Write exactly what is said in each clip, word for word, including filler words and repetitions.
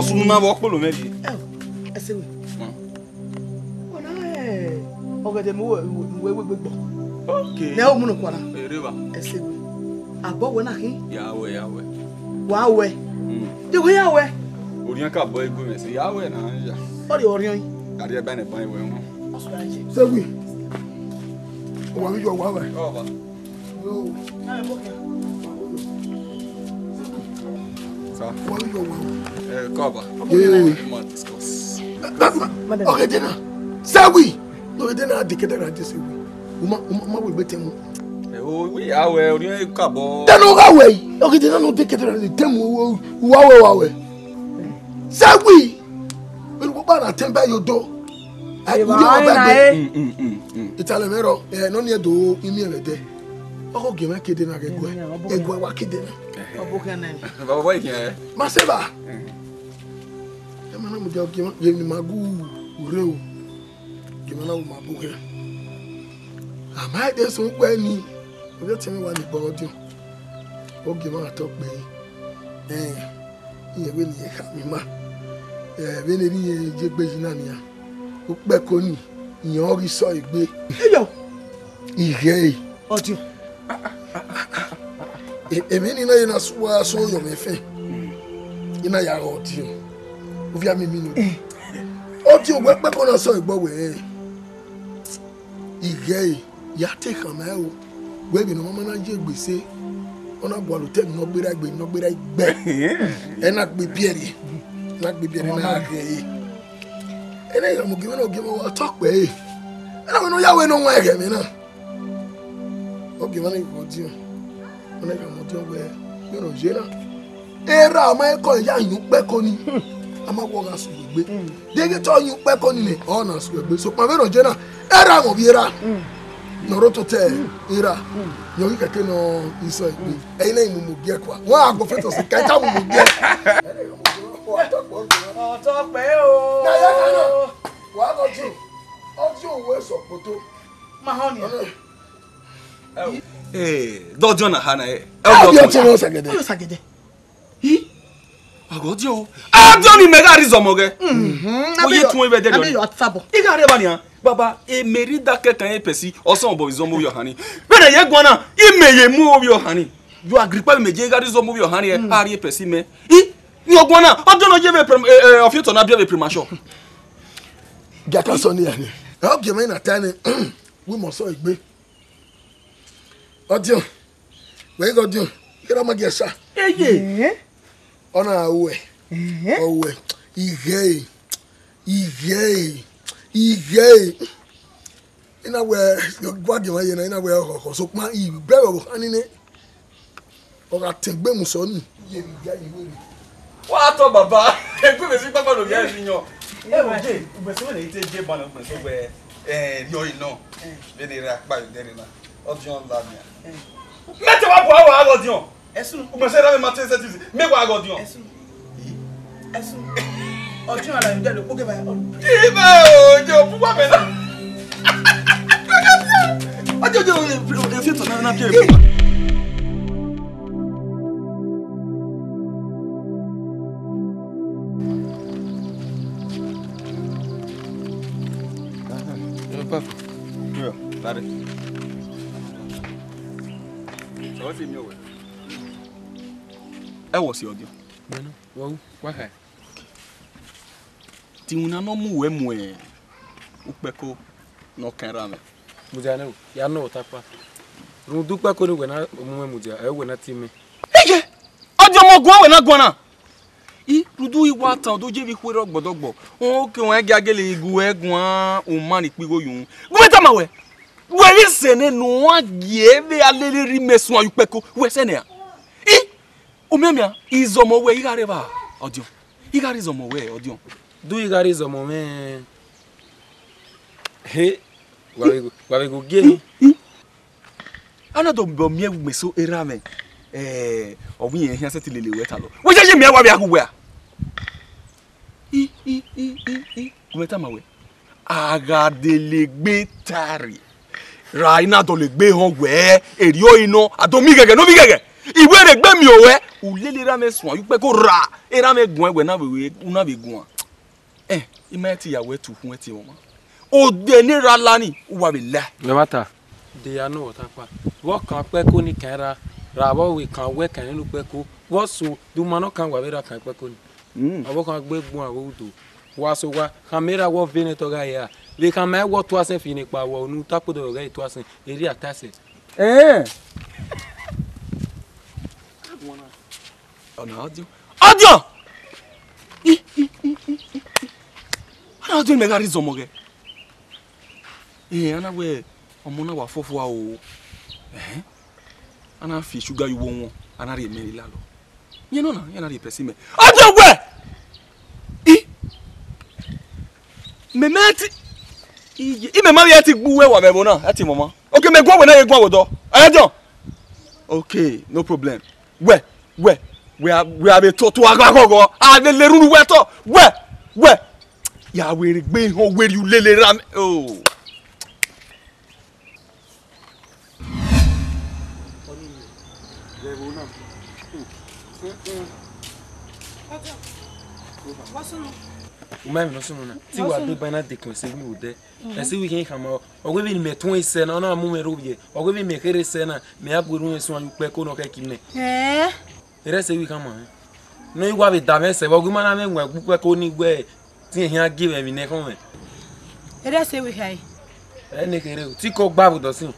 Sunu na vbe ọkpolo mwẹ rhie. Ẹ o, ẹse wẹ. Hmm. Wẹ na, ẹ, ọgẹdẹ mu wẹ, wẹ, wẹ, wẹ gbọ. Okay. Nẹ o mu nọ kua na. Ere ba. Ẹse wẹ. Abọ wẹ na khin. Ya wẹ, ya wẹ. Wa wẹ. Hmm. De wẹ ya wẹ. Orhiọn ka bọ ego mẹ se, ya wẹ na ya. Ọ de orhiọn. Gari ẹba ne ba wẹ wọn. Sewi. Wa mi yọ wa wẹ. Ọ ba. Sa. Wa mi yọ wa wẹ. Ẹ, kọ ba. Ye. Ma discuss. Ọgẹdẹ na. Sewi. Ọgẹdẹ na de kẹdẹ ra de sewi. Uma, uma, uma wẹ gbe tẹmu. Ẹ, o, wi ya wẹ, orhiọn ka bọ. Tẹnu gha wẹ. Ọgẹdẹ na no de kẹdẹ ra de tẹmu, wa wẹ, wa wẹ. Sewi. Enu kpokpa na tẹn ba yo do. Ai, ivbi uwẹ ọmọ ba gbe. Mm, mm, mm, mm. Italẹ mwẹ rọ, ẹ, nọ ni ẹdo imiẹn vbe ẹdẹ. Ọkọ gie mwẹ kede na ghe ẹguẹ. Ẹguẹ wa kede na. Ọ bọ khian nẹ. Baba boy khian. Ma se ba. Ẹ ma na mu dia gie mwẹ, gie mwẹ ma gu ure o. Gie mwẹ na wu ma bu khian. A ma de sun kpẹ ni. Ovbi ọtẹn mwẹ wa ni gbọrọ diọn. Ọ gie mwẹ a tọ kpẹ. Ẹ, iyẹn vbene irẹn khama ima. Ẹ, vbene erha irẹn ye egbe yi na nian. Ukpẹko ni, irẹn ọghe sẹ egbe. Eyo. Ighẹ ẹre. Ọdiọn. E-, emwi ni na ye na su wa so yọ mwẹ fẹn. I na ya ghe ọdiọn. Ovbi a miẹn emwi nọ. Ọdiọn, wẹ ukpẹko na sẹ egbe wẹ. Ighẹ ẹre. Ya te khama ẹre o. Wẹ vbene ọ ma na ye egbe sẹ, ọ na gualọ otọ emwi ne ọ gberra egbe, emwi ne ọ gberra igbẹ. Ẹ na gbe ibiẹre, na gbe ibiẹre na ghe ẹre. Ẹ na ya mu gie mwẹ na, gie mwẹ wa tọ kpẹ ẹre. Ẹ na wẹ ne ọ ya wẹ ne ọ wan ẹghẹ mwẹ na. Ọ gie mwẹ na ghe ọdiọn. Ọ na gha mu ọdiọn wẹ, vbene ọ ye na. Erha ma kọ ya yin ukpẹko ni, a ma wẹ ọ gha sẹ egbe. Deghẹ te ọ yin ukpẹko ni nẹ, ọ na sẹ egbe. Sokpan vbene ọ ye na, erha mwẹ ovbi erha. Ne ọ rre ototọ erha. Ne ọ ghi kẹke nọ isẹ egbe. Ẹ i na i mumu giẹ kua. Wa gbe ofeto si ka i ta mumu giẹ. Ọtọkpẹ o. Na ya ka na. Wa gọ ju. Ọjọ owo eso kpoto. Ma họn nian. Ee, dọdiọn na ha na, ẹ. Ẹ, ọjọ ọtẹn mwẹ Osagẹdẹ. Osagẹdẹ. Hi? Agọdiọn o. Agọdiọn ni mẹ gha rhie zọmọ ghẹ. Mhm. Wo ye tun vbe ẹdẹ. Abiyọ atabọ. I gha rre evba nian. Baba, e mẹ rhie da kẹkan ye pẹsi, ọsẹ obọ izọmọ ovbi ọhan ni. Vbene ye guan na, i mẹ ye mu ovbi ọhan ni. You agree pa mẹ je gha rhie zọmọ ovbi ọhan ni, a rhie pẹsi mẹ. I, ni ọguan na, ọdiọn nọ ye vbe prim-, eh, eh, ọfiotọ na biẹ vbe premature. Gie a ka sẹ ọnii ya ni. Ẹ, ọ gie mwẹ na ta nẹ, wẹ mẹ ọsẹ egbe. Ọdiọn, wẹ ghe ọdiọn, kherhe ọ ma gie ẹsa. Eye. Ẹhẹn. Ọ na ruẹ. Ẹhẹn. Ọ ruẹ. Ighẹ ẹre. Ighẹ ẹre. Ighẹ ẹre. I na wẹ, gualọ gie mwẹ ye na, I na wẹ ọkhọkhọ, sokpan I bẹghe ọvbokhan ni nẹ. Ọ gha tẹn egbe mu sẹ ọnii. Ye vbe igia ye were. Wa tọ baba, egbe mẹ si kpakpa ne ovbi ẹre si yọn. Ẹ wo je, ugbẹn sẹ wẹ ne I te je ban na, ugbẹn sẹ wẹ, eh, rhie ọre nọ. Vbene erha kpa ye odẹ rre na, ọdiọn la nian. Mẹ te wa bu aro gha ghe ọdiọn. Ẹsunu. Ugbẹn sẹ erha mwẹ ma te sẹ tv, mẹ wa ghe ọdiọn. Ẹsunu. Ẹsunu. Ọdiọn ara ẹdẹ lọ kpọgẹ ba. Ibe o, je o bu wa mẹ na. Ọjọ, ọjọ, e fi eto na, na biẹ efe. Ẹ wọ si ọdiọn. Bueno, wow, wa kha. Te iwinna ne ọ mu wẹ mu ukpẹko ne ọ kan erha mwẹ. Mudia nẹ o, ya nọ ọta kpa. Rhunmwuda ukpẹko ni wẹ na mu mwẹ mudia, ẹ wẹ na tie mẹ. Eye! Ọdiọn ọmọ guan wẹ na guan na. I rhunmwuda u i wa tan, ọ do ye vbe ikhuo rre ọgbọdọgbọ. Oke wan gia gele ghe uẹ guan, u ma ni kpigho yun. Gu mwẹ tama wẹ. Wẹ ghi sẹ nẹ ne uan gie vbe a lele rhie mẹ suẹn ye ukpẹko, wẹ sẹ nẹ a? I, u miẹn miẹn, izọmọ wẹ i gha rre evba, ọdiọn. I gha rre izọmọ wẹ, ọdiọn. Do i gha rre izọmọ mwẹ? He, wa vbe go, wa vbe go gie ni. A na do miẹn ugbẹn so erha mwẹ, eh, ọ wẹ irẹn khian sẹtin lele ruẹ talọ. Wẹ ya ye miẹn wa vbe a gu wẹ a? I, i, i, i, i, gu mwẹ tama wẹ. A gha dele egbe tare, ra i na dọlegbe họn wẹ, erriọ i nọ, a do miẹn ighẹghẹ ne ovbi ighẹghẹ. I wẹ rhe egbe miẹn ruẹ, u lele erha mwẹ suẹn ye ukpẹko ra, erha mwẹ guan wẹ na vbe, u na vbe guan. Ẹn, I ma te ya wẹ te ukhun ẹtin ọmwa. Odẹ ne erha la ni, u wa vbe la. Ẹmwata. De ya ne ọ ta kpa. Vbe ọ kan ukpẹko ni kan ra, ra vbe ọ vbe kan wẹ kan ne ukpẹko. Vbe ọ so, de u ma nọ kan wa vbe ra kan ukpẹko ni. Mm. Avbe ọkhan gbe gbuan vbe udo. Wa so wa, khama erha wẹ ọ vbe nẹ te ọ gha hia. Vbe khama ẹre wẹ ọ tua asẹn fi ne kpa wẹ unu ta kpodọ vbe ọ gha tua asẹn, erriọ a ta sẹ. Ẹn. Ọna ọdiọn. Ọdiọn! I, i, i, i, i, i. Ọna ọdiọn mẹ gha rhie zọmọ ghẹ. Ẹn, a na wẹ ọmọ na wa fọfua o. Ẹhẹn. A na fi sugar ye uwu ọwọẹn, a na rhie mẹ re lalọ. Yẹn nọ na, yẹn na rhie pẹsi mẹ. Ọdiọn wẹ! I, mẹ mẹ ti, i, i mẹ ma vbe ti gbe uwẹ wa vbe ẹvbo na, ẹ ti mọmọ. Okay, mẹ guan wẹ na ye guan wẹ odọ. Ọdiọn. Okay, no problem. Wẹ, wẹ, wẹ a, wẹ a vbe to, to agha ghọghọ. A vbe le rhunmwuda wẹ tọ. Wẹ, wẹ. Ya wẹ rhe egbe họn wẹ rhie ulele ra mẹ. Oh. U ma emwi ne ọ sunu na. Te I wa deba na dekun ẹse vbe odẹ. Ẹse vbe ikhiẹn khama, ọ wẹ vbene mẹ tuẹn sẹ na, ọ na mu mwẹ rre ovbiẹ. Ọ wẹ vbene mẹ kherhe sẹ na, mẹ a bu erhunmwu suẹn ye ukpẹko ne ọ khẹke mẹ. Ẹn? Erha ẹse vbe khama hẹn. Ne I wa vbe da mwẹ sẹ vbe ọ ghi ma na mwẹ wẹ ukpẹko ni wẹ, te ẹn khian gie mwẹ emwi ne ẹkhọnmwẹ. Erha ẹse vbe khae. Ẹ ne kherhe, te I ke gba vbe odọ sin.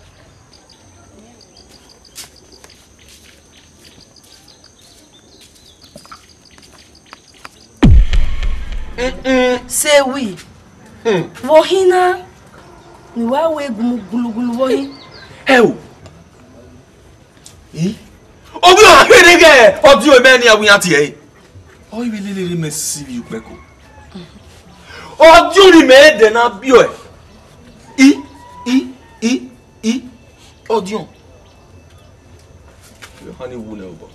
Sewi. Hmm. Vbe ọ hin na? Ne uwa wẹ gu mu gulugulu vbe ọ hin. Ẹ o. I? Ovbi ọha kherhe ghẹ ọdiọn mẹ ne a wu iran tie ẹre. Ọ i vbe lele rre mẹ sivbi ye ukpẹko. Ọdiọn ni mẹ dẹ na biẹ ọe. I, i, i, i, ọdiọn. Yohani wu nẹ obọ.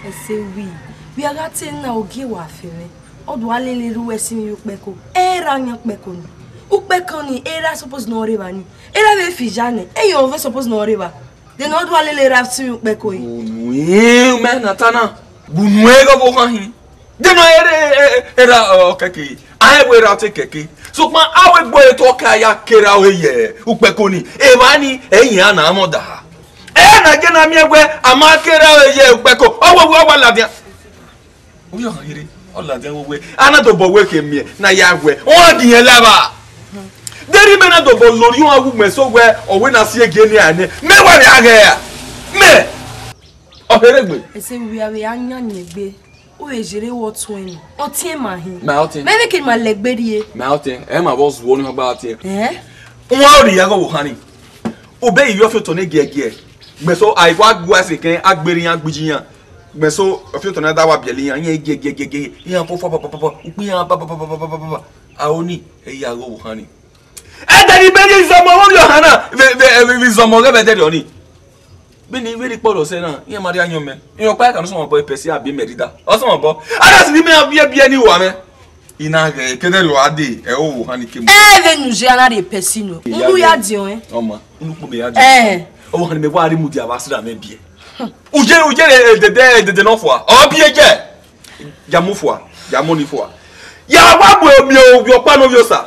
Ẹse wi, vbe a gha te na ogie wa fe mwẹ, ọ do a lele rre uwẹ sivbi ye ukpẹko. Erha yan ukpẹko ni. Ukpẹko ni, erha suppose ne ọ rre evba ni. Erha vbe fi iya nẹ, eyẹn ọ vbe suppose ne ọ rre evba. De ne ọ do a lele erha sivbi ukpẹko yi. Unu ẹ, mẹ na ta na. Unu ẹ ghe ọvbokhan hin. De ne ọ rre, e, e, erha, ọ, kẹke. A rẹn wẹ erha te kẹke. Sokpan a wẹ gbe ẹre to ọ ka ya ke erha ọre ye ukpẹko ni. Evba ni, ẹi yan na mọ daha. Ẹ na je na miẹn wẹ a ma ke erha ọre ye ukpẹko. Ọ wẹ, ọ wa ladian. Uyo hangire, ọ ladian wẹ, a na dobọ wẹ ke miẹn, na ya wẹ, ọ ghi yan lava. Deghẹ mẹ na dobọ lorri uan wu mẹ so wẹ, ọ wẹ na si egie ne a nẹ, mẹ wa vbe a ghẹ ra? Mẹ! Ọ kherhe gbe. Ẹse wi avbe a yan yin egbe, u vbe zere wẹ ọtuẹn ni, ọtiẹn ma hin. Ma ọtiẹn. Mẹ vbe ke ma lẹ egbe rrie. Ma ọtiẹn, ẹ ma vbe zuọ ni ọgba ọtiẹn. Ẹn? Uan ori ya ghe ọvbokhan ni. Obẹ ivbi ọfiotọ ne giẹgiẹ. Gbẹso, a i wa gua ẹse kẹn, a gberra iran, gbiji iran. Gbẹso, ọfiotọ na da wa biẹlẹ iran, iran giẹgiẹgiẹgiẹ, iran fo fo fo fo fo, ukpẹ iran ba ba ba ba ba ba ba ba. A o ni, ẹ ya ghe ọvbokhan ni. Ẹdẹ ni bẹghe izọmọ vbe ọmọ ọmwa na, vbe, vbe, vbe, vbe izọmọ ghẹ vbe ẹdẹrriọ ni. Vbene I vbe rhie ikpọdọ sẹ na, iran ma rhie ayọn mẹ. Iran ọkpa ẹkan ne ọ sọmọ bọ, pẹsi abi mẹ rhida. Ọ sọmọ bọ. A na si ne imẹ a biẹ biẹ ni wa mwẹ. I na ghẹ, kẹdẹ rhie a dee, ẹ, ọvbokhan ni ke mu. Ẹ vbe nu je a na rhie pẹsi nọ. Iya Unu ya diọn ẹn. Ọma, unu kpo mẹ ya diọn. Ẹ. Ọvbokhan ni mẹ wa rhie mudia vbe asra mẹ biẹ. Uje, uje re edede, edede nọ fua. Ọ biẹ jẹ. Ya mu fua, ya mu ni fua. Ya wa bu emi ovbi ọkpa ne ovbi osa.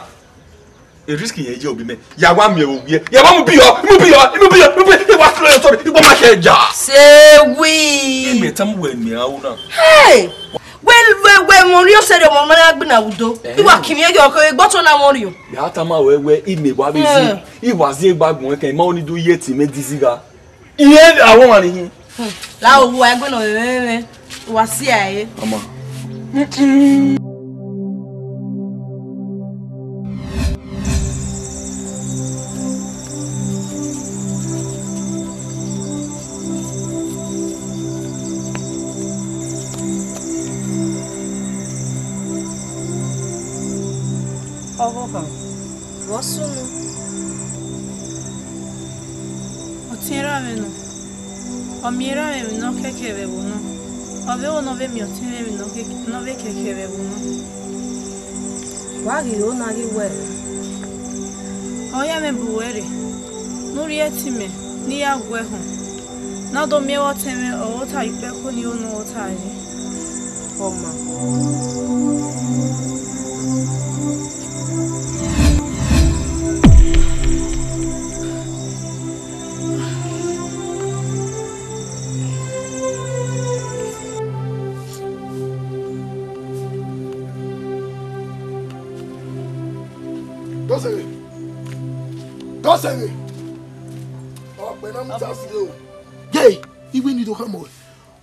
E risk yẹn ye obi mẹ. Ya wa miẹn ovbi ẹ. Ya wa mu bi yọ, mu bi yọ, mu bi yọ, mu bi yọ. I wa klo sorry, I wa ma kẹ ja. Sewi. Emi tama wẹ mi a una. Hey! Wẹ, wẹ, wẹ, mọ rhie ọsẹ rẹ ọmọ mẹ na gbina udo. Eh. I wa kimiẹn yọ, kẹ gbe ọtọ na mọ rhie o. Ya tama wẹ, wẹ, imẹ wa vbe zi. Eh. I wa zi egbe agbọn kẹ, ma oni do ye ti mẹ dizi gha. Iye awọ wa ni hin. Hmm. La owa egbe nọ vbe mwẹ, wa si a re. Ọma. Ọvbokhan, vbe ọ sunu? Ọtiẹn erha mwẹ nọ, ọ miẹn erha mwẹ emwi ne ọ kẹkẹ vbe ẹvbo nọ, ọ vbe ho ne ọ vbe miẹn ọtiẹn mwẹ emwi ne ọ ke-, ne ọ vbe kẹkẹ vbe ẹvbo nọ. Wa ghi ho ne a ghi wẹ? Ọ ya mwẹ bu uwẹ rre, ne u rhie ẹtin mẹ ne I ya gu ẹ họn. Ne a do miẹn vbe ọtẹn mwẹ, ọ ota ikpẹkho ni ro ne ọ ota ẹre. Ọ ma. Dọsẹvbe. Dọsẹvbe. Ọ kpẹ na mu ta si o. Ye, iwe ni do khama wẹ.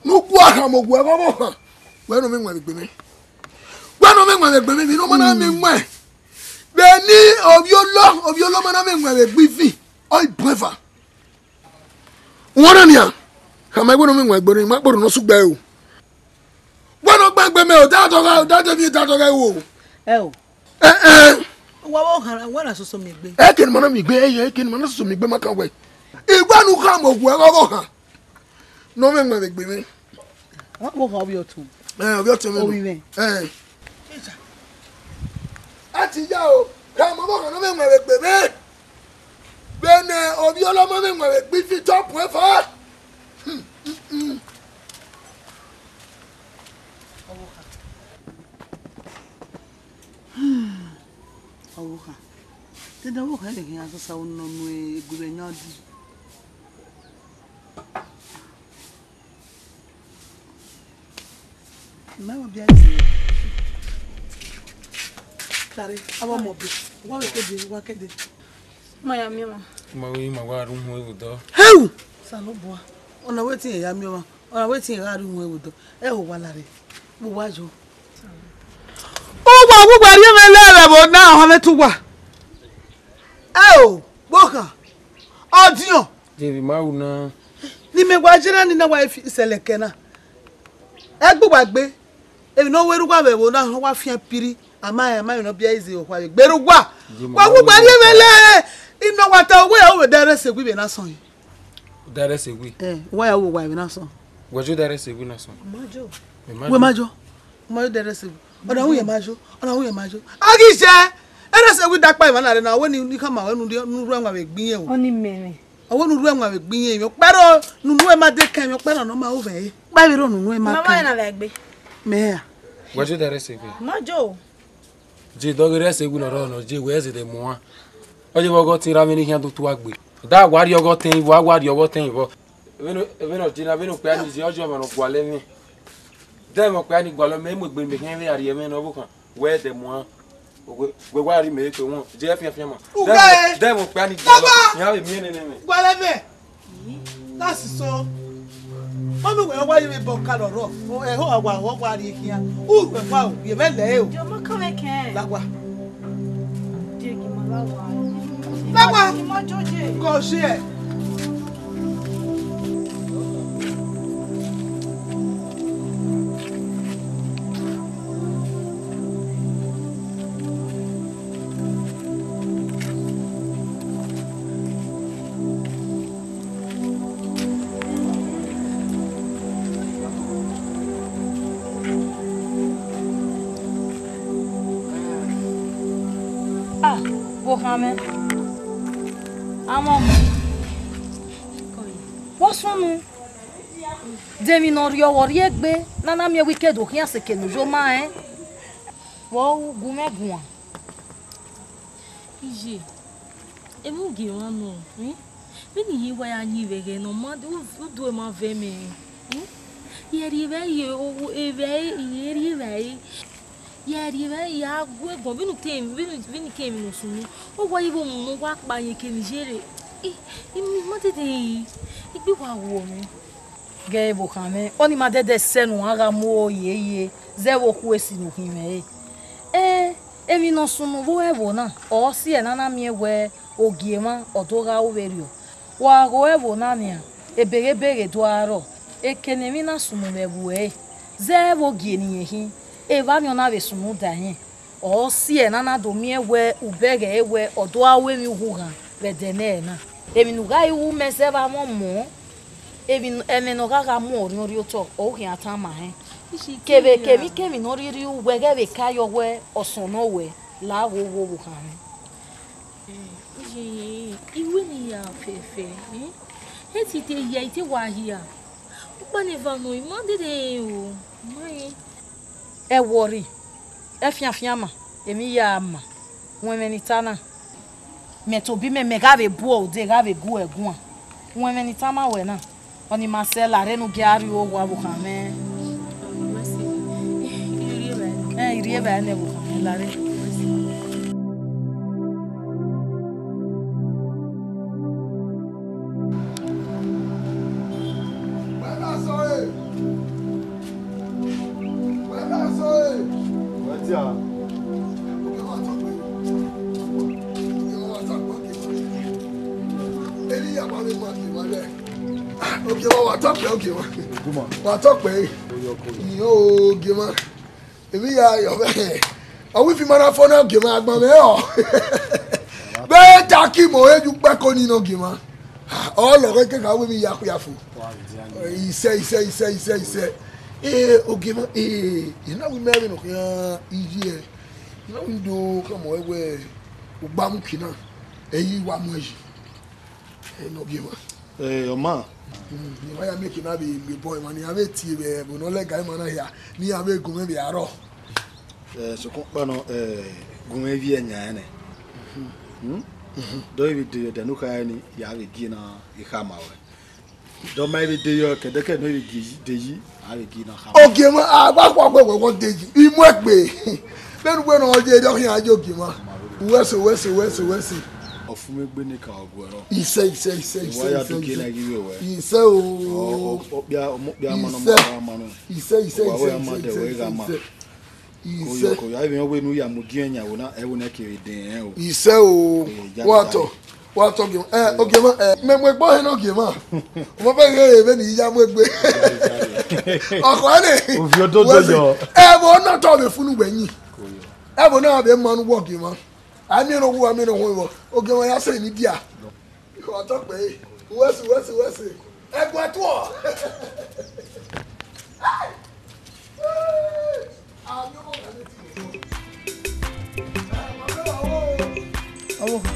Ne u gua khama wẹ, ọvbokhan. Wẹ ne ọ mwẹ iwẹn vbe egbe mwẹ. Wẹ ne ọ mwẹ iwẹn vbe egbe mwẹ, vbe ne ọ ma na mwẹ iwẹn. Vbene ovbi olọ, ovbi olọ ma na mwẹ iwẹn vbe egbe ivin, ọ i bu eva. Wẹ ọna nian, khama wẹ ne ọ mwẹ iwẹn egbe ne ima kpọrọ ne ọ sugbe o. Wẹ ne ọ gbe egbe mwẹ o, da dọghe, da dẹ emwi da dọghe o. Ẹ o. Ẹ, ẹ. Wa vbe ọvbokhan, wa na soso miẹn egbe. Eke ne ima na miẹn egbe, ẹ, eke ne ima na soso miẹn egbe ma kan wẹ. Iwẹ ne u khama wẹ ọvbokhan. Ne ọ mwẹ iwẹn vbe egbe mwẹ. Wa vbe ọvbokhan ovbi ọtẹn. Ẹ, ovbi ọtẹn mwẹ. Ovbi mwẹ. Ẹ. A ti ya o, khama ọvbokhan ne ọ mwẹ iwẹn vbe egbe mwẹ. Vbene ovbi olọ ma mwẹ iwẹn vbe egbe ivin, ọ bu eva. Hmm, hmm, hmm. Ọvbokhan. Hmm. Ọvbokhan. Dede ọvbokhan, ẹghẹ khian sosa unu nọ nu egbe vbe yan di. Mẹ wa bia ise. Tare, aba mọ be. Wa vbe kede, wa kede. Ma ya miẹn ọmwa. Ma wẹ ima wa rre uhunmwu vbe odọ. Heu! Osanobua. Ọna wẹ te irẹn ya miẹn ọmwa. Ọna wẹ te irẹn gha rre uhunmwu vbe odọ. Ẹ ho wa lare. Vbe uwa yo. Uwa, uwa rhie mwẹ lẹ vbe ẹvbo na, ọ họn mwẹ te uwa. Ẹ o, vbokhan. Ọdiọn. Jevbe ma ru na. Ne imẹ wa ye na ni na wa fi sẹlẹ kẹ na. Ẹgbẹ uwa gbe. Emwi ne ọ wẹ rre uwa vbe ẹvbo na, ọ wa fian piri. A ma rẹn, a ma rẹn ne ọ biẹ ize okhua vbe gberra uwa. Wa wu gba rhie mwẹ lẹ. Inọ wa ta wẹ, ọ vbe da ẹre sẹ egui vbe na sọn yi. Da ẹre sẹ egui? Ẹ, wa ya wu uwa vbe na sọn. Wẹ jo da ẹre sẹ egui na sọn? Ma jo. Wẹ ma jo. Ma jo da ẹre sẹ egui. Ọna wu yẹn ma jo. Ọna wu yẹn ma jo. A ghi jẹ. Ẹre sẹ egui dakpa emwa na rre na, wẹ ni, ni khama wẹ ne u rre, ne u rre ẹmwẹ vbe gbe irẹn o. Ọni mẹmẹ. Ọ wẹ ne u rre ẹmwẹ vbe gbe irẹn, emwi ọkpa rrọọ ne unu ẹmwẹ ma de kẹ, emwi ọkpa rrọọ ne ọ ma ru vbe ẹre. Kpa vbe rrọọ ne unu ẹmwẹ ma kẹ. Mẹ ya. Wẹ jo da ẹre sẹ egui? Ma jo. Je dọghe ẹre sẹ egui ne ọ rrọọ nọ, je wẹ zẹdẹ mu uan. Ọ ye vbe ọghe ọtẹn ra vbene I khian do tua gbe. Da wa rrie ọghe ọtẹn vbọ, a wa rrie ọghe ọtẹn vbọ. Vbene, vbene ọ je na, vbene okpia ni je, ọ je ọmwa ne ọ gualọ ẹmwẹ. Da emwi okpia ni gualọ mẹ, mu egbe ne mẹ khian vbe a rrie ẹmwẹ ne ọvbokhan. Wẹ dẹ mu uan. Wẹ, wẹ wa rhie mẹ ke wọn. Je fian fian ma. Uga e. Da emwi okpia ni gualọ. Baba. Iran vbe miẹn nene mẹ. Gualọ ẹmwẹ. Na sisọ. Mami wẹ wa ye vbe bọ ka rọrọ. O, ẹho a wa, wa, wa rrie khian. U wẹ wa o, ye vbe lẹ o. Jọ ma kan vbe kẹ. La wa. Die gi ma la wa. La wa. Gi ma joje. Kọ si ẹ. Ah, vbe okhan mwẹ. Amọ. Vbọ sunu? De emwi ne ọ rriọ vbe ọ rrie egbe, ne a na miẹn wẹ I ke do khian sẹ eke ne u yo ma rẹn. Vbe ọ gu mwẹ guan? Iye, emwi ugie mwa nọ, eh? Vbene I ye wa ya yin vbe ẹghẹ ne ọ ma, u, u do ma vẹ mẹ, eh? Ye rhie vbe ye, o, o, evbare, ye rhie vbe ye. Ya rhie vbe ya gu ẹguọn, vbene u te, vbene, vbene I ke emwi ne ọ sunu, ọ wa ye vbe mu ne ọ wa kpa yin eke ne I ye rre. I, I ma dede, I gbe wa wu mwẹ. Ghẹ vbe okhan mwẹ, ọni ma dẹdẹ sẹ ne uan gha mu oro ye ye, zẹ vbe okhuo esi ne u khin mwẹ re. Ẹn, emwi ne ọ sunu vbe ẹvbo na, ọ si ẹre ne a na miẹn wẹ ogie mwa ọ do gha ru vberriọ. Wa gho ẹvbo na nian, ebeghebeghe do a rrọọ, eke ne emwi na sunu vbe ẹvbo ẹre, zẹ vbe ogie ne irẹn khin, evba ni ọ na vbe sunu da irẹn. Ọ si ẹre ne a na do miẹn wẹ ubẹghe ẹre wẹ ọ do gha ru emwi ughughan vbe ẹdẹ nẹ ẹre na. Emwi ne u gha ru mẹ zẹ vbe amwẹ ọmọ, emwi, ẹmwẹ ne ọ gha gha mu ọrriọnrriọ otọ, ọ khian tama rẹn. Kevbe kevbe kevbe ne ọ rhirhi ru wẹ ghẹ vbe ka yọ wẹ ọsọn nọ wẹ la wo wo vbe okhan mwẹ. Eh, iye, iwe ne I ya fẹfẹ, eh? E ti te hia, I te wa hia. Ukpọn eva nọ, I ma dede rẹn o, I ma rẹn. Ẹ worry, ẹ fianfian ma, emwi ya ma, wẹ ẹmwẹ ne I ta na. Mẹ tobọ imẹ, mẹ gha vbe bu uẹ ude, gha vbe gu uẹ guan. Wẹ ẹmwẹ ne I tama ruẹ na, ọni ma sẹ la rre ne u gia rrie owa vbe okhan mwẹ. Ẹ, I rri evbare nẹ vbe okhan mwẹ la rre. Ogie, wa tọkpẹ, ogie, wa. Wa tọkpẹ. Iyo, ogie, wa. Emwi ya yọ vbe. Ọ wi fi ma na fo na, ogie, wa, agbọn mwẹ ọ. Vbe ta ki mo eju kpẹko ni nọ, ogie, wa. Ọ lọghọ ke ka wẹ emwi ya khu ya fo. Isẹ, isẹ, isẹ, isẹ, isẹ. Eh, ogie, wa, eh, I na wi mẹ vbe nọ khian iye. I na wi do khama ruẹ wẹ ugbamuki na, ẹ i wa mu ẹre yi. Ẹ nọ, ogie, wa. Eh, ọ ma. Mm, emwa ya miẹn eke na vbe gbe bọ, emwa ne iran vbe tie vbe ẹvbo ne ọ lẹga ima na hia, ne iran vbe gu mwẹ vbe arrọọ. Eh, sokpan ọkpa nọ, eh, gu mwẹ vbiẹ yan ẹnrẹn. Hmm? Dọ vbe de ẹdẹ ne u kha ẹre ni, ya vbe gie na, I khama ruẹ. Dọ ma vbe de yọ, kẹdẹkẹdẹ ne ọ vbe gie yi, de yi, a vbe gie na khama. Ogie, wa, a gba khuọ wẹ wẹ wọ de yi, I mu ẹkpe. Vbene uwẹ nọ ọ ye, erriọ khian ye, ogie, wa. Uwẹ sẹ, uwẹ sẹ, uwẹ sẹ, uwẹ sẹ. Ọfumwegbe ne ka ọguẹ rọ. Isẹ, isẹ, isẹ, isẹ, isẹ, isẹ. Wa ya dugie na ghi vbe wẹ. Isẹ o. Ọ, ọ, ọkpia, ọmọ ọkpia ma nọ, ọmọ ọkpia ma nọ. Isẹ, isẹ, isẹ, isẹ, isẹ. Wa wẹ a ma dẹ wẹ gha ma. Isẹ. Koyo, koyo, a vbe rẹn wẹ ne u ya mu ugie yan ẹvbo na, ẹvbo na kevbe dẹn o. Isẹ o. Eh, ya, wa ya. Tọ, wa tọ, ogie, wa. Eh, ogie, wa, eh, mẹ mu egbe ọhẹn na, ogie, wa. Ọmọ vbe ghe vbene I ya mu egbe. Ọkọ nẹ. Ovie ododo yọ. Ẹvbo na tọ vbe funu wẹ yin. Koyo. Ẹvbo na vbe ma nu wẹ, ogie, wa. A miẹn ne ọ wu, a miẹn ne ọ wu vbọ. Ogie, wa, ya sẹ ni dia. Wa tọkpẹ, uwẹ sẹ, uwẹ sẹ, uwẹ sẹ. Ẹguẹ tuọ. Ọvbokhan.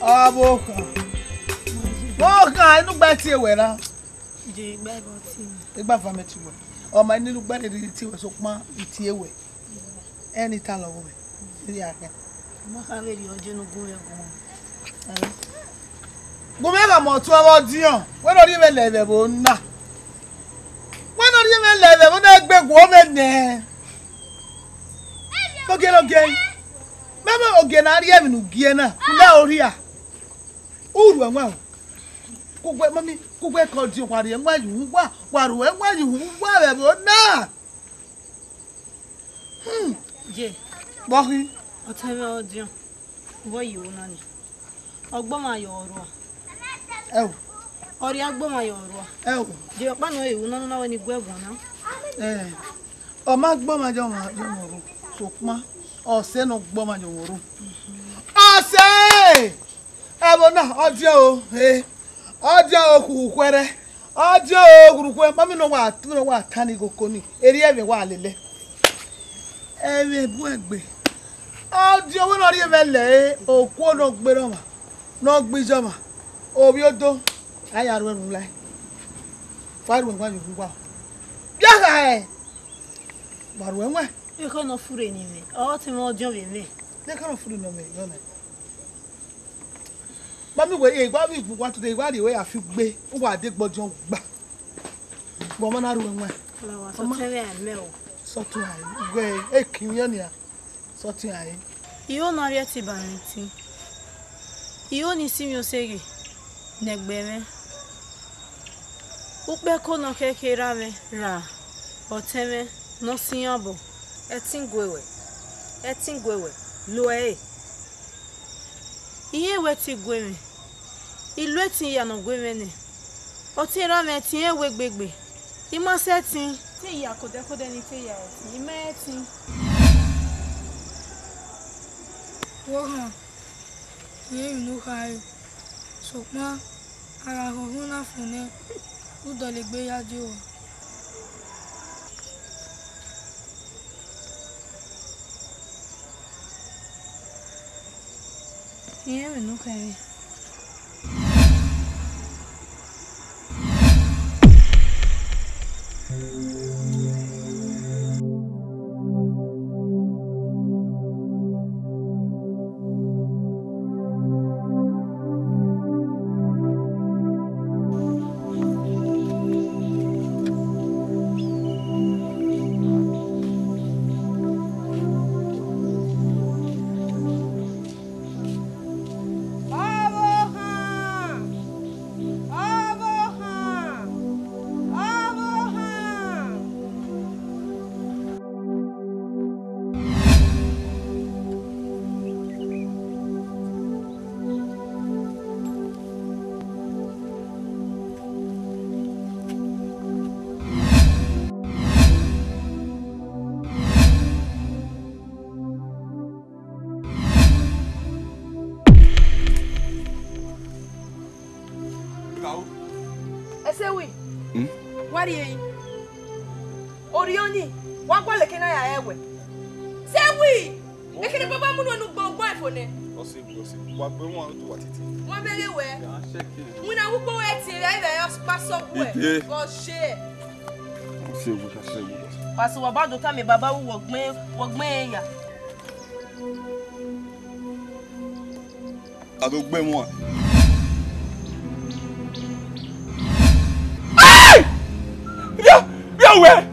Ọvbokhan. Ọvbokhan, enu gba tie wẹ ra? Je gba ẹvbo tie. Egba va mẹ tie wẹ. Ọ ma nene ugba rhirhi tie wẹ, sokpan I tie wẹ. Ẹni ta lọ vbe iri akhin. Ma kha vbe rhie ọjẹ ne u gu mwẹ guan. Gu mwẹ gha mọ ọtuẹn vbe ọdiọn, wẹ ne ọ rhie mwẹ lẹ vbe ẹvbo na. Wẹ ne ọ rhie mwẹ lẹ vbe ẹvbo na, egbe guọghọ mwẹ nẹ. Ogie, ogie. Mẹ mẹ ogie na rhie emwi ne u gie na, u na orhia. U ruẹ ẹwaẹn o. Kugbe, mami, kugbe ke ọdiọn, wa rhie ẹwaẹn ye uhunmwu uwa, wa ruẹ ẹwaẹn ye uhunmwu uwa vbe ẹvbo na. Hmm. Je. Vbọ khin? Ọtẹn mwẹ ọdiọn, vbọ ye ru na ni? Ọgbọmwa yọ rua. Ẹo. Ọ rhie agbọmwa yọ rua. Ẹo. Je ọkpa nọ, ru na nọ na wẹ ne I gu ẹguọn na. Eh. Ọ ma gbọmwa ye ọmwa, ye ọmwa ru. Sokpan, ọ sẹ ne ọ gbọmwa ye ọmwa ru. Ọ sẹ! Ẹvbo na, ọ diẹ o, he. Ọ diẹ o, khukhwẹrẹ. Ọ diẹ o, khukhwẹ, ma mi nọ wa, nọ wa ta ni goko ni. Erriọ ẹmwẹ wa lele. Ẹmwẹ bu egbe. Ọ diẹ, wẹ ne ọ rhie mwẹ lẹ, okuo ne ọ gberra ọmwa, ne ọ gbe iye ọmwa, ovbi odo, a ya ru ẹre ulae. Wa ru ẹwaẹn ye uwa. Bia kha ẹ. Wa ru ẹwaẹn. Ekhọe ne ọ furre ne imẹ, ọ te mwẹ ọdiọn vbe mwẹ. Ekhọe ne ọ furre ne ọ mwẹ, yọ na. Mami wẹ, e gba vbe igbu wa today, wa rhie wẹ ya fi gbe, u wa de gbọdiọn gba. Wẹ ọmọ na ru ẹwaẹn. Wa sọtẹn vbe a mẹ o. Sọtẹn a, wẹ e kin yọ nia. Sọtẹn a. Iro ne a rhie ẹtin ba mwẹ ẹtin. Iro ne I si mwẹ oseghe ne ẹgbẹ mwẹ. Ukpẹko ne ọ khẹke ra mwẹ ra ọtẹn mwẹ ne ọ siẹn obọ. Ẹtin gue wẹ, ẹtin gue wẹ, lo ẹre. I rẹn wẹ ẹtin gue mwẹ, I lo ẹtin ya ne ọ gue mwẹ nẹ. Ọtẹn ra mwẹ ẹtin rẹn wẹ gbegbe, I ma sẹ ẹtin. Te ya kodẹkodẹ ne I te ya ẹtin, I ma ẹtin. Wo họn, I rẹn emwi ne u khare, sokpan a gha họn ọhọn na fo nẹ, u dọlegbe ya die owa. I rẹn emwi ne u khare. Ọvbokhan! Ọvbokhan! Ọvbokhan! Ẹsẹwi. Hmm? Wa rhie ẹre. Orhiọn nii, wa gualọ eke na ya rẹn wẹ. Ẹsẹwi! Ekene baba mu nuẹn ne u gbe ogbọn ẹfo nẹ. Ọse wu, ọse wu. Wa gbe wọn to wa titi. Wọn bẹghe wẹ. Ya check in. Winna wu kpo wẹ tie vbe ivẹ ọkpa sọ wẹ. Ide. Gọ she. Ọse wu, ọse wu. Pastor, wa ba do tama baba wu wọ gbẹn, wọ gbẹn ya. A do gbe ẹmwẹ uan. Hey! Via, via wẹ!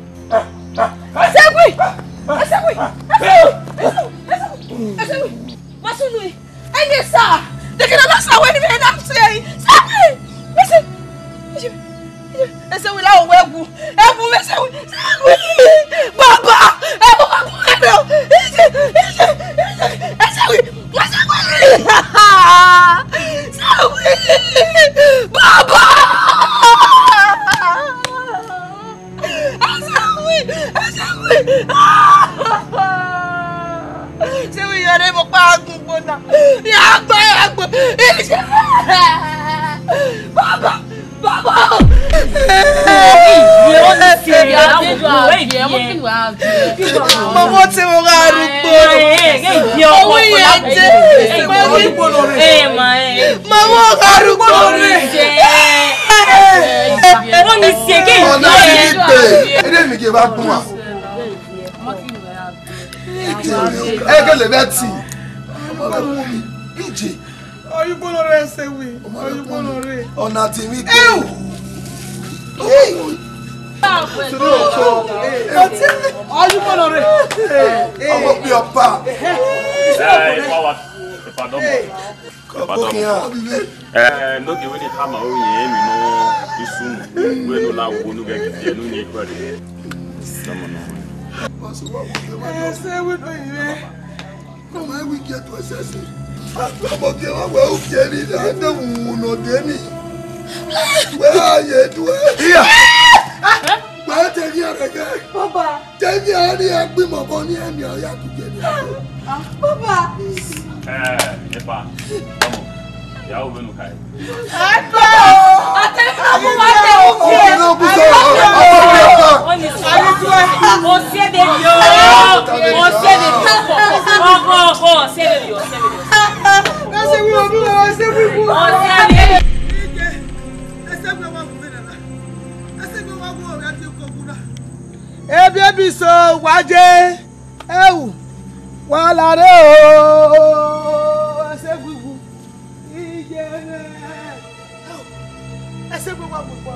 Ẹsẹwi! Ẹsẹwi! Ẹsẹwi! Ẹsẹwi! Ẹsẹwi! Wa sunu ẹre! Ẹyin sa! Dekẹna na sa wẹ ne imẹ na sẹ ẹre! Ẹsẹwi! Ẹsẹwi! Ẹsẹwi la owẹ wu! Ẹ wu mwẹ Ẹsẹwi! Ẹsẹwi! Baba! Ẹ wu baba! Ije! Ije! Ije! Ẹsẹwi! Ẹsẹwi! Ẹsẹwi! Baba! Ẹsẹwi! Ẹsẹwi! Ẹsẹwi, ya rre vbe ọkpa agbọn na. Ya gba, ya gba. Baba! Baba! Mama, ọ te mwẹ gha rugbo. Owu ya te. Mama, ọ gha rugbo. Ọna ni gbe. Ede mi ke ba gbọn a. Eke le bẹ ti. Ije. Ọyugbo nọ rre Ẹsẹwi. Ọyugbo nọ rre. Ọna ti mi ke. Ọyugbo nọ rre. Ọmọ bi ọba. Ẹ, ipa wa, ipa dọmọ. Kọbọkian. Ẹ, nogie wẹ ne khama ru yẹn emwi nọ isu nu. Wẹ ne u na wo ne u ghẹ gie ẹnu yin ikhuẹrhẹ. Dọmọ nọ. Ẹsẹwi nọ yin mwẹ. Ọmọ ẹvbo igie tuẹ sẹse. Ọmọ ke wa wẹ ugie ni na de wu nọ de ni. Wẹ a ye tuẹ. Iya. Wẹ te ghi arẹgẹ. Baba. Te ghi a ni a gbe mọ bọ ni ẹmi a ya tu je ni. Baba. Eh, epa. Come on. Ya o menu kai. Ata! Ata, ọmọ wa te ugie. Ọni sọ. Osiẹdede o. Osiẹdede o. Ọgọ, ọgọ, osiẹdede o, osiẹdede o. Osiẹdede. Ebiebi so wa je, ẹu, wa la rre o, ẹsẹ ghigu. Iye mwẹ. Ẹsẹ gbe wa gbogbo.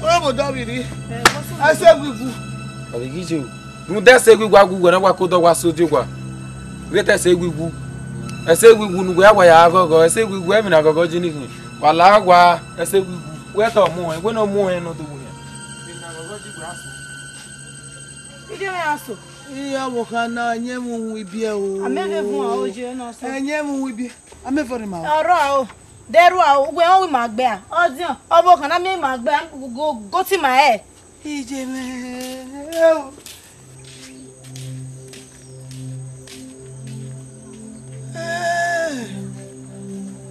Orobo dọ vbirri. Ẹsẹ ghigu. Ọ vbe ghi je o. Rhunmwuda ẹsẹ ghigu a gu wẹ na wa ke odọ wa sẹ odẹ owa. Vbe te ẹsẹ ghigu. Ẹsẹ ghigu ne uwẹ a wa ya ghọghọ, ẹsẹ ghigu ẹmwẹ na ghọghọ ji ni khin. Wa la wa ẹsẹ ghigu. Wẹ te ọ mu ẹn, wẹ ne ọ mu ẹn ne ọ do wu yan. Emwi na ghọghọ ji wẹ a so. Iye mwẹ a so. Iye ọvbokhan na, ẹyẹn mu ibiẹ o. A mẹ vbe vuọn aro je na so. Ẹyẹn mu ibiẹ. A mẹ vọrọ ima o. Ọrọ aro. Dẹrua o, uwẹ ọ ima gbe a. Ọdiọn, ọvbokhan na miẹn ima gbe a, go, go, go ti ma hẹ. Iye mwẹ o. Eh,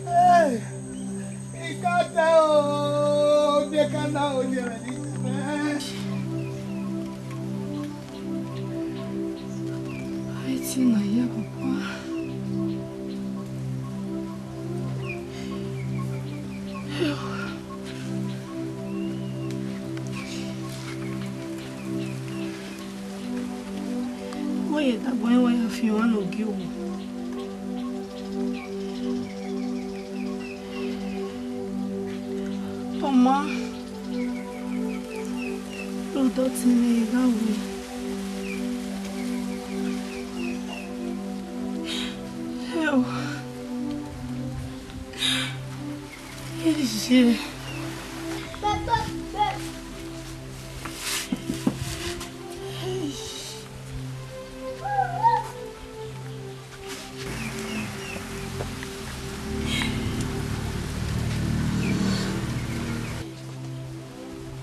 eh, ikata o, biẹka na o, iye mwẹ ni. Ai, ti na ya, papa. Dagba wẹ ya fi ọmwa ne ọ gie owa. Ọ ma rhie odọ tie mwẹ gha wẹ. Hell. Iye.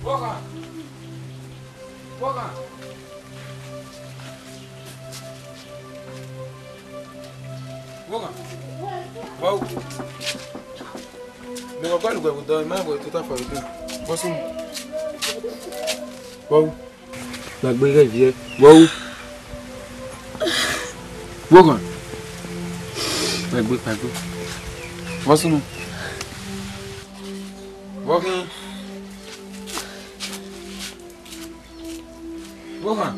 Vbọkhan? Vbọkhan? Vbọkhan? Vbọkhan? Ne wa gbalẹ uwẹ vbe odọ, I ma wẹ tota fare udu. Vbọ sunu? Vbọkhan? Kpaegbe ighẹ viẹ. Vbọkhan? Vbọkhan? Kpaegbe, kpaegbe. Vbọ sunu? Vbọkhan? Vbọkhan?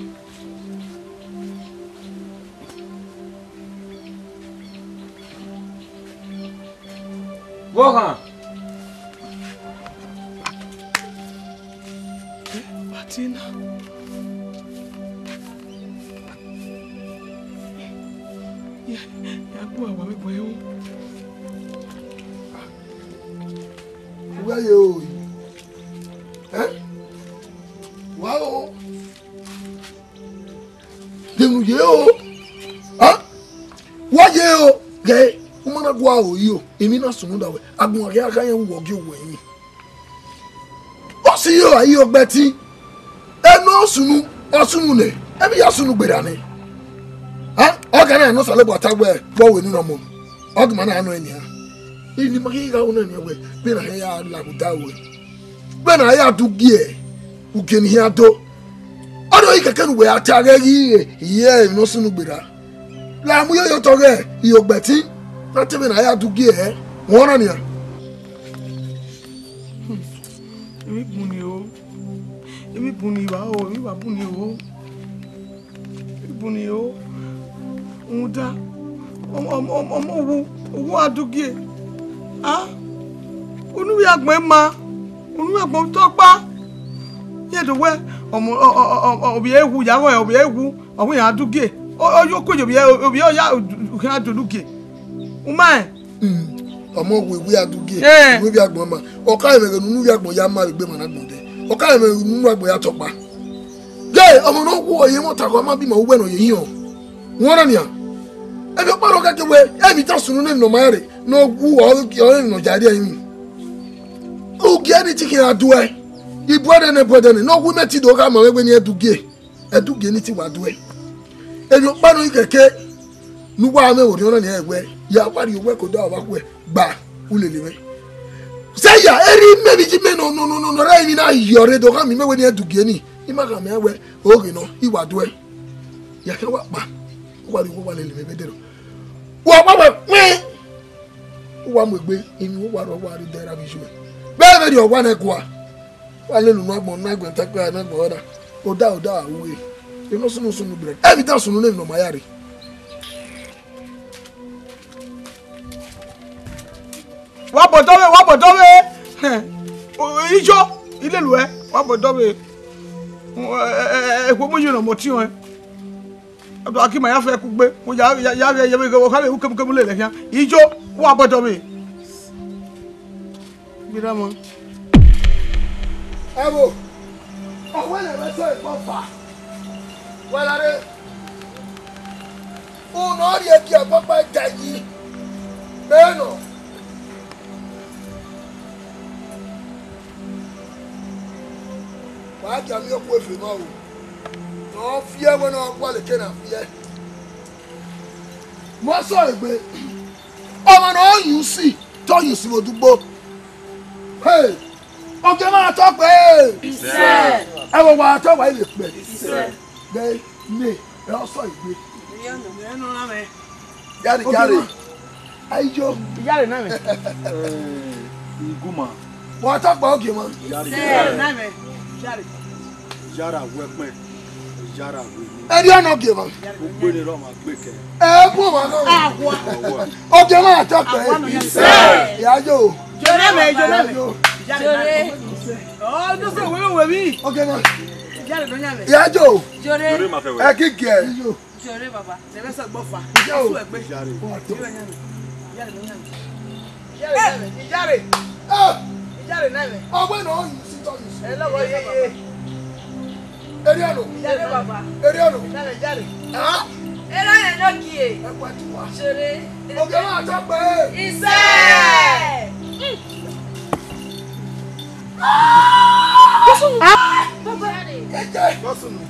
Vbọkhan? Martina. Ya, ya gbu awa vbe ẹvbo. Uwẹ ye o. Eh? Wa o. Dẹmwẹ ye o. Ah? Wa ye o. Ghe, u ma na gua ro yi o. Emwi na sunu da wẹ. Agbọn ghe a gha yẹn wọ gie owẹ yi. Ọ si yo a yi ọgbẹtin. Ẹnọ sunu, ọ sunu nẹ. Emwi ya sunu gberra nẹ. Ah? Ọ gha na nọ Osanobua ta wẹ, vbọ wẹ ne u nọ mọ. Ọ ghi ma na nọ enian. Emwi ma ghi gha ru na nian wẹ, vbene a hẹ ya la vbe odaro wẹ. Vbene a ya du gie ugie ne I hia do. Ọ do yi kẹkẹ ne uwẹ a ta ghẹ ghi re, iye emwi ne ọ sunu gberra. La mu yo ye otọ ghẹ, I yo gbẹtin, na te vbene a ya du gie ẹre. Wẹ ọna nian. Emwi bun ni o. Emwi bun ni wa o, emwi wa bun ni o. Buni o, rhunmwuda, ọmọ, ọmọ, ọmọ, ọmọ owu, owu a du gie. A, unu vbe agbọn ima, unu vbe agbọn tọkpa. Iran do wẹ, ọmọ, ọ, ọ, ọ, ọ, ovbi ẹre wu, ya ghe ovbi ẹre wu, ọ wẹ iran du gie. Ọ, ọ, yo ku ovbi ẹre, ovbi ẹre ọ ya, khian do lu gie. U ma rẹn? Hmm. Ọmọ wẹ, wẹ a du gie, eh, unu vbe agbọn ima. Ọ ka rẹn mwẹ ghẹ ne unu vbe agbọn ya ma vbe egbe emwa ne agbọn dẹ. Ọ ka rẹn mwẹ ghẹ ne unu agbọn ya tọkpa. Ghe, ọmọ ne ọ wu ọre, emwi ọta khọ, a ma bi ima uwẹ ne ọ ye hiọn. Wẹ ọna nian. Emwi ọkpa ne ọ khẹke wẹ, emwi tan sunu nene ne ọ ma rre, ne ọ wu ọre, ọre ne ọ ya rhie ẹrinmwi. Ugie ni te I khian ra duẹ. Ibuẹdẹ nẹ, ibuẹdẹ nẹ, ne ọ wu imẹ te I do gha ma mwẹ wẹ ne I du gie. Ẹdugie ni te I wa duẹ. Emwi ọkpa nọ i kẹke ne uwa mwẹ vbe orhiọn na nian wẹ, ya wa rhie owẹ ke odaro vbe akhuẹ gba, u lele mwẹ. Sẹ ya, erha imẹ vbe iye imẹ nọ, nọ, nọ, nọ, nọ, ra emwi na yọ rre do gha miẹn imẹ wẹ ne I dugie ni, I ma gha miẹn wẹ, oghe nọ, I wa duẹ. Ya khian wa kpa, u wa rhie owẹ wa lele mwẹ vbe ẹdẹrriọ. Wa wa wẹ kpẹn, u wa mu egbe, emwi uwa rrọọ wa rre odẹ ra vbe iye uẹ. Vbe ẹmwẹ rriọ wa nẹ gua. Wa lele unu agbọn na, agbọn ta kpẹra ne agbọn ọna. Oda, oda, a ru ẹre. Emwi ne ọ sunu sunu gberra. Emwi tan sunu nene ne ọ ma ya rre. Wa bọdọ vbe, wa bọdọ vbe. Hẹn. O, o, ijo, I lele uẹ, wa bọdọ vbe. O, ẹ, ẹ, ẹ, ẹ, ẹkhuo mu yi ne ọmọ ọtiọnrẹn. Ọdọ aki ma ya fẹ kugbe, mo ya, ya, ya, ya, ya, okha vbe ru kemukemu lele khian. Ijo, wa bọdọ vbe. Gbirama. Ẹ wo, ọ wẹ lẹ vbe sẹ ẹgbẹ ọfa. Wẹ la rre. Unu ọ rhie gie ọkpọkpa da yi. Ẹ nọ. Wa gia miẹn okhuo efe ma o. Ne ọ fiẹ wẹ ne ọ gualọ eke na fiẹ. Mọ sọ egbe. Ọmọ ne ọ yin usi, te ọ yin usi vbe odugbo. Hey! Ogie ma tọ kpe. Isẹ. Ẹ wo wa tọ wa ivbe kpẹ. Isẹ. Ghe ne ẹ ọ sọ egbe. Iyanu, iyanu na mẹ. Yare, yare. Ayiyo. Iyare na mẹ. Eh, iguma. Wa ta gba ogie ma. Yare. Iyare na mẹ. Iyare. Yara wẹ pẹn. Erriọ ne ọ gie mwa. Ẹ bu ọmwa nọ. Ogie mwa tọ kpẹ. Yayo. Jore mẹ, jore mẹ. Jore. Ọ, do se wewe wewe. Ogie mwa. Yayo. Jore. Ẹ ghi gie. Jore baba. Nẹrẹ sẹ gbọfa. Yo. Ẹsu ẹgbe. Ijare. Ijare. Ah! Ijare na ẹmwẹ. Ọgbẹn nọ, you sit on this. Ẹ lọghọ ye ye. Eriano. Ijare baba. Eriano. Ijare, ijare. Ah! Era ẹ no gie. Ẹ pa tuwa. Sere. Oge na ta pe. Ise. Ah! Baba. Ije. Bosunu.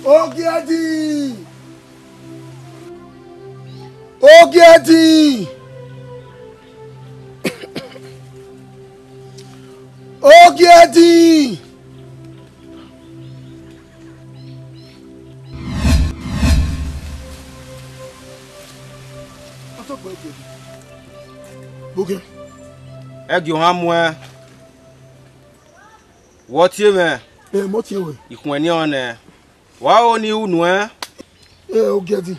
Ogiẹdin! Ogiẹdin! Ogiẹdin! Ẹ gie ohan muẹn. Wẹ ọ tie mwẹ? Ẹ, mẹ ọ tie ruẹ. Ikhuẹn ni ọnrẹn nẹ. Wa ho ne I ru nuẹn. Ẹ, Ogiẹdin,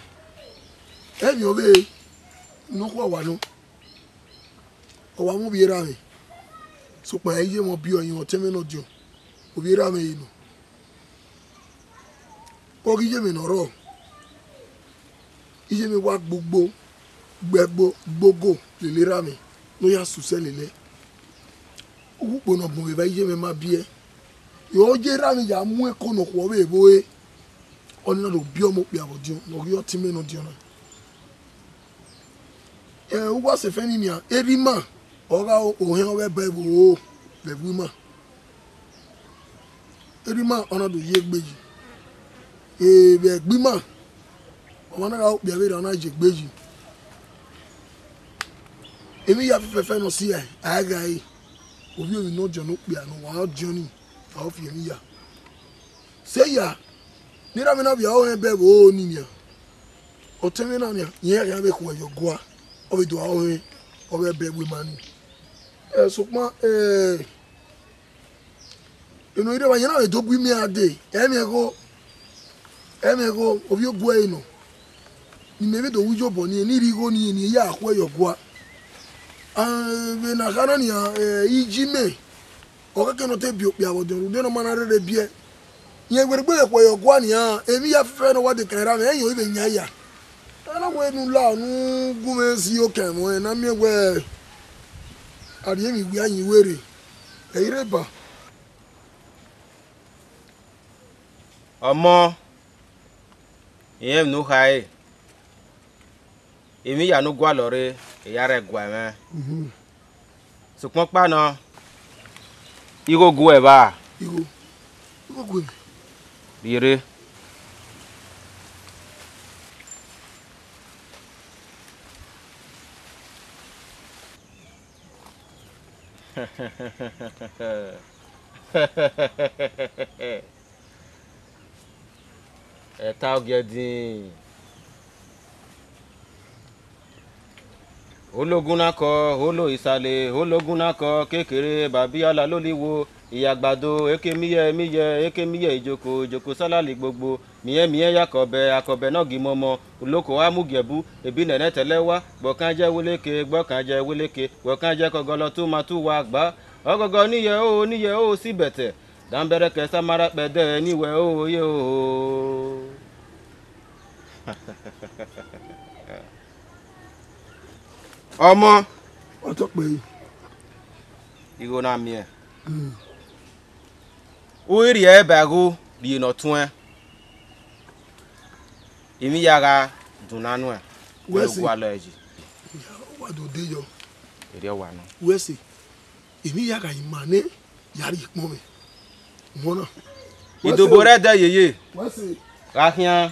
emwi ọvbehe ne ukhua wa nọ, ọ wa mu ovbi erha mwẹ, sokpan ẹ i ye mwẹ ọbiọ, ọtẹn mwẹ ne ọdiọn, ovbi erha mwẹ ẹre nọ. Ọ ghi ye mwẹ ne ọ rrọọ, iye mwẹ wa gbogbo, gbẹgbo, gbogo lele erha mwẹ ne ọ ya susẹ lele. Uwu ukpo ne ọ bun vbe evba iye mwẹ ma biẹ. Ọ ye erha mwẹ ya mu ẹko ne ọ khuọ vbe ẹvbo ẹre, ọnii na do biẹ ọmọ okpia vbe ọdiọn, ne ọ ghi ọtẹn mwẹ ne ọdiọn na. Ẹ, uwa sẹ fẹn ni nian, erha ima, ọ gha ohẹn ọghe ẹbọ ẹvbo vbe ẹvbo ima. Erha ima, ọ na do ye egbe yi. E, vbe ẹgbẹ ima, ọmwa na gha re okpia vberra, ọ na ye egbe yi. Emwi hia fẹfẹfẹ ne ọ si ẹe, a i gha re. Ovbi emwi ne ọ diọn ne okpia ne ọ wa diọn ni, a ho fi emwi hia. Sẹ ya, ne erha mwẹ na vbe aro ohẹn ẹbọ ẹvbo ni nian, ọtẹn mwẹ na nian, irẹn khian vbe khuẹ ye ọgua, ọ vbe do aro ohẹn ọghe ẹbọ ẹvbo ima ni. Ẹ, sokpan, ẹ, Eno ire wa yan na vbe do gu imiẹn a dee, ẹ i mwẹ igho, ẹ i mwẹ igho, ovbi oguẹ ẹre nọ. Ne imẹ vbe do ru iyobọ nii, ne I rhie igho nii, ne I ya khuẹ ye ọgua. A, vbe ne a kha na nian, ẹ, iji mẹ, ọ khẹke ne ọ te biẹ okpia vbe ọdiọn, rhunmwuda ne ọ ma na rherhe biẹ. Rẹn werriegbe vbe khuẹ ye ọgua nian, emwi hia fẹfẹ ne ọ wa de kan erha mwẹ, ẹ i yan vbe yan ya. Ẹ na wẹ ne u la, ne u gu mwẹ si okẹn ẹmwẹ, ne a miẹn wẹ a rhie emwi wia yin were, ẹ i rre ba. Ọmọ, irẹn emwi ne u kha re, emwi hia ne u gualọ rre, I ya rre ẹguae mwẹ. Mhm. Sokpan ọkpa nọ, igho gu ẹre evba. Igho, igho gu ẹre. Rhie rre. Ẹta Ogiẹdin. Ologun na kọ, olo isale, ologun na kọ, kekere, babiala loli wo, iyagbado, eke miyẹ, miyẹ, eke miyẹ, ijoko, ijoko salali gbogbo, miẹn, miẹn, ya akọbẹ, akọbẹ ne ọ gi mọmọ, uloko a mu giẹbu, ebi nẹrẹ tẹlẹ wa, gbọkan jẹ weleke, gbọkan jẹ weleke, gbọkan jẹ kọgọlọ tu ma tu wa gba, ọgọgọ niyẹ o, niyẹ o, si bẹtẹ, danbẹrẹ kẹ samara kpẹdẹ, ni wẹ o, ye o. Ọmọ. Ọtọkpẹ. Igho na miẹn. Mm. U i rhie ẹre ba igho rhie ne ọ tuẹn. Emwi ya gha dunna nuẹn. Wẹ wẹ se. Gualọ ẹre yi. Wa do de yọ. Erriọ wa nọ. Wẹ se. Emwi ya gha ima nẹ ya rhie ikpọnmwẹ. Wọ na. Idobo rẹ ẹdẹ yeye. Wẹ se. Gha khian.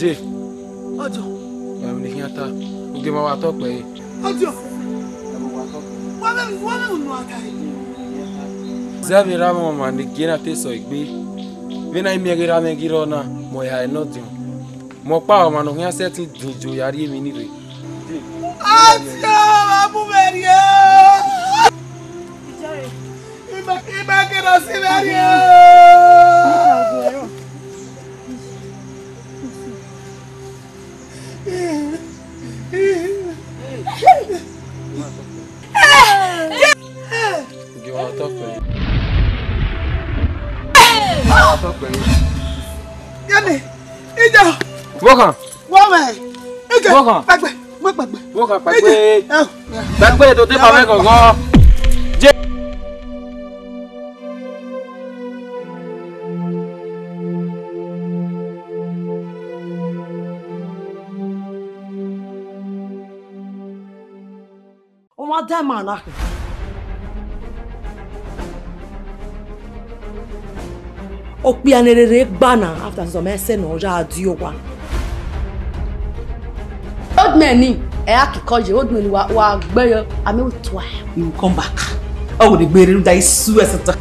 Je. Ọjọ. Ẹmwẹ ne I khian ta, ugie ma wa tọ kpẹre. Ọjọ. Wa vbe, wa vbe unu a ta re. Zẹ vbe erha mwẹ ọmwa ne gie na te sẹ egbe. Vbene a i miẹn ghe erha mwẹ ghi rrọọ na, mẹ ọ ya ẹnẹ ọdiọn. Mẹ ọkpa ọmwa ne ọ khian sẹtin din ijo ya rrie emwi ni rre. Ọjọ, wa mu mwẹ rrie. Ima, ima ke na si mwẹ rrie. Ugie wa tọ kpẹre. Wa tọ kpẹre. Yẹmi, ijọ. Vbọkhan. Wọ mẹ. Ijọ. Vbọkhan. Kpẹgbẹ. Mo kpẹgbẹ. Vbọkhan kpẹgbẹ. Ijọ. Ẹ o. Kpẹgbẹ do te pa mwẹ gọgọ. Je. Ọ ma da ima na khin. Okpia ne rere gba na, after some ẹse ne ọ ya die owa. Old man ni, ẹ a kikọ ye, old man wa, wa gbẹ yọ, I mean, we try. You will come back. Ọ wo de gbe rre, da isu ẹse ta.